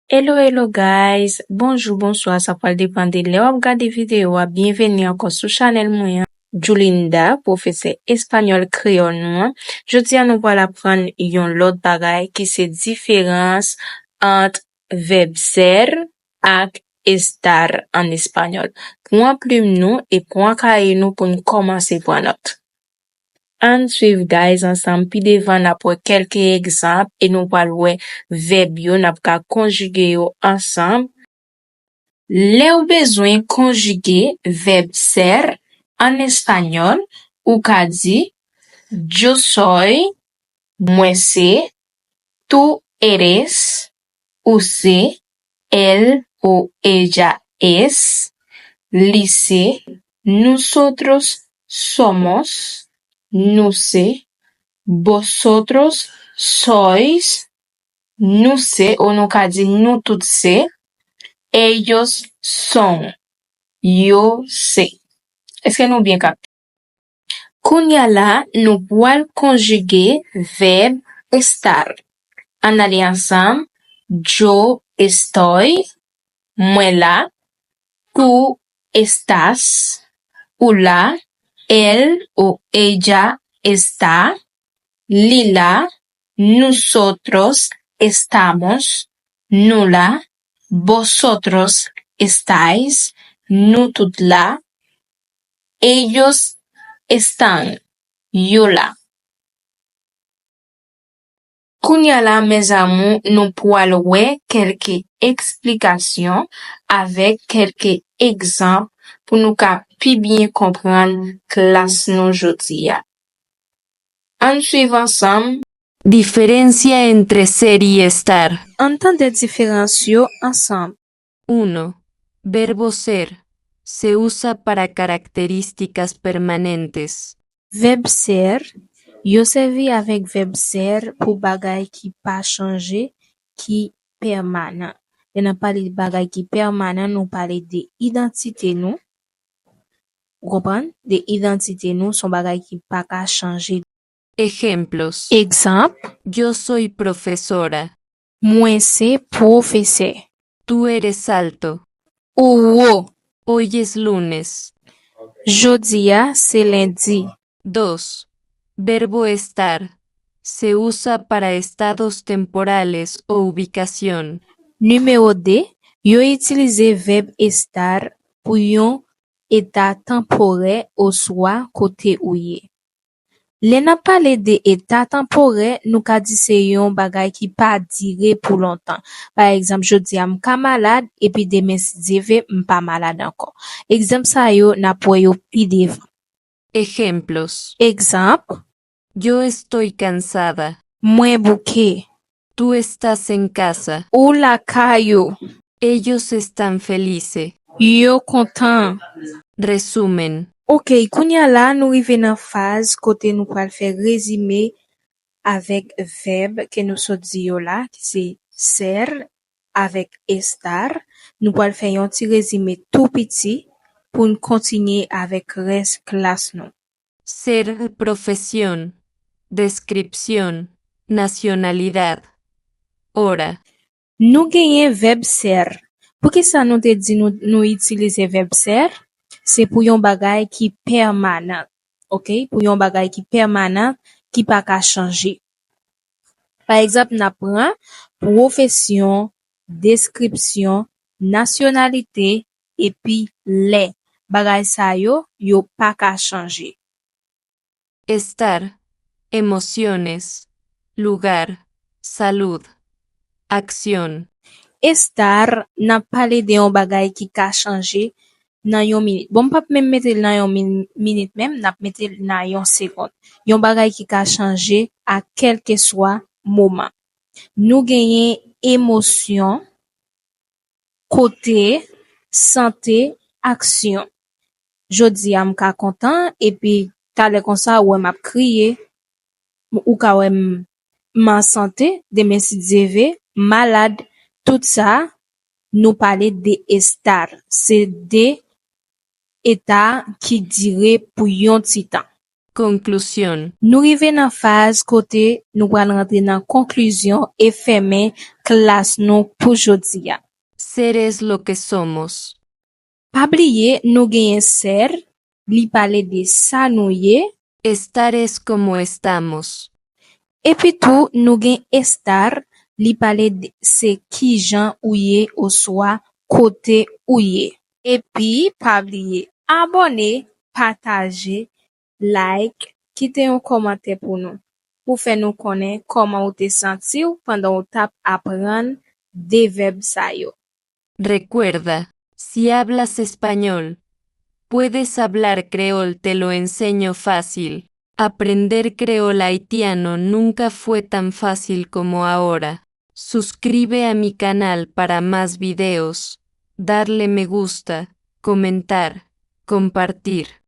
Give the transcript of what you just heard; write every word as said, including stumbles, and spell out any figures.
Hello, hello guys! Bonjou, bonswa, sa pral depann de lè w ap gade videyo a. Byenveni ankò sou chanèl mwen an. Julinda, pwofesè espanyòl kreyòl nou an. Jodi a nou pral aprann yon lòt bagay ki se diferans ant vèb ser ak estar an espanyòl. Pran plim nou e pran kaye nou pou n kòmanse pran nòt. Ann swiv guys ansanm, pi devan n ap wè kèlke egzanp e nou pral wè vèb yo, n ap ka konjige yo ansanm. Lè w bezwen konjige vèb ser an espanyòl, ou ka di: Yo soy, mwen se, tú eres, ou se, él o ella es, li se, nosotros somos, nou se, vosotros sois, nou se, ou nou ka di nou tout se, ellos son, yo se. Èske nou byen kapte? Kounye a la, nou pral konjige vèb estar. Ann ale ansanm. Yo estoy, mwen la. Tú estás, ou la. Él o ella está, li la. Nosotros estamos, nou la. Vosotros estáis, nou tout la. Ellos están, yo la. Kounye a la, mes amours, nou pral wè kèlke eksplikasyon avèk kèlke egzanp pou nou ka pi byen konprann klas nou jodi a. Ann swiv ansanm. Diferencia entre ser y estar. Ann tande diferans yo ansanm. Uno. Verbo ser se usa para características permanentes. Vèb ser, yo sèvi avèk vèb ser pou bagay ki pa chanje, ki pèmanan. Lè n ap pale de bagay ki pèmanan, nou pale de idantite nou. Ou konprann? De idantite nou, se yon bagay ki pa ka chanje. Ejemplos. Egzanp. Yo soy profesora. Mwen se pwofesè. Tú eres alto. Ou wo. Hoy es lunes. Jodi a se lendi. Dos. Verbo estar se usa para estados temporales o ubicación. Nimewo de, yo itilize vèb estar pou yon eta tanporè oswa kote ou ye. Lè n ap pale de eta tanporè, nou ka di se yon bagay ki pa dire pou lontan. Pa egzanp, jodi a m ka malad, epi demen, si Dye vle, m pa malad ankò. Egzanp sa yo, n ap wè yo pi devan. Ejemplos. Egzanp. Yo estoy cansada. Mwen bouke. Tú estás en casa. Ou lakay ou. Ellos están felices. Yo kontan. Resumen. Oke, kounye a la, nou rive nan faz kote nou pral fè rezime avèk vèb ke nou sot di yo la, ki se ser avèk estar. Nou pral fè yon ti rezime tou piti pou n kontinye avèk rès klas nou. Ser, profesión, descripción, nacionalidad, hora. Nou genyen vèb ser. Poukisa nou te di nou, nou itilize vèb ser? Se pou yon bagay ki pèmanan. Oke? Pou yon bagay ki pèmanan, ki pa ka chanje. Pa egzanp, n ap pran pwofesyon, deskripsyon, nasyonalite, epi lè. Bagay sa yo, yo pa ka chanje. Estar, emociones, lugar, salud, acción. Estar, n ap pale de yon bagay ki ka chanje nan yon minit. Bon, m p ap menm mete l nan yon min-, minit menm, n ap mete l nan yon segonn. Yon bagay ki ka chanje a kèlkeswa moman. Nou genyen emosyon, kote, sante, aksyon. Jodi a, m ka kontan, epi talè konsa, ou wè m ap kriye, ou ka wè m, m an sante, demen, si Dye vle, m malad. Tout sa, nou pale de estar. Se de eta ki dire pou yon ti tan. Conclusión. Nou rive nan faz kote nou pral rantre nan konklizyon e fèmen klas nou pou jodi a. Seres lo que somos. Pa bliye nou genyen ser, li pale de sa nou ye. Estar es como estamos. Epi tou nou gen estar, li pale de se kijan ou ye oswa kote ou ye. Epi pa bliye abòne, pataje, like, kite yon kòmantè pou nou, pou fè nou konnen kòman ou te santi w pandan ou t ap aprann de vèb sa yo. Recuerda, si hablas español, puedes hablar creol, te lo enseño fácil. Aprender creol haitiano nunca fue tan fácil como ahora. Suscribe a mi canal para más videos, darle me gusta, comentar, compartir.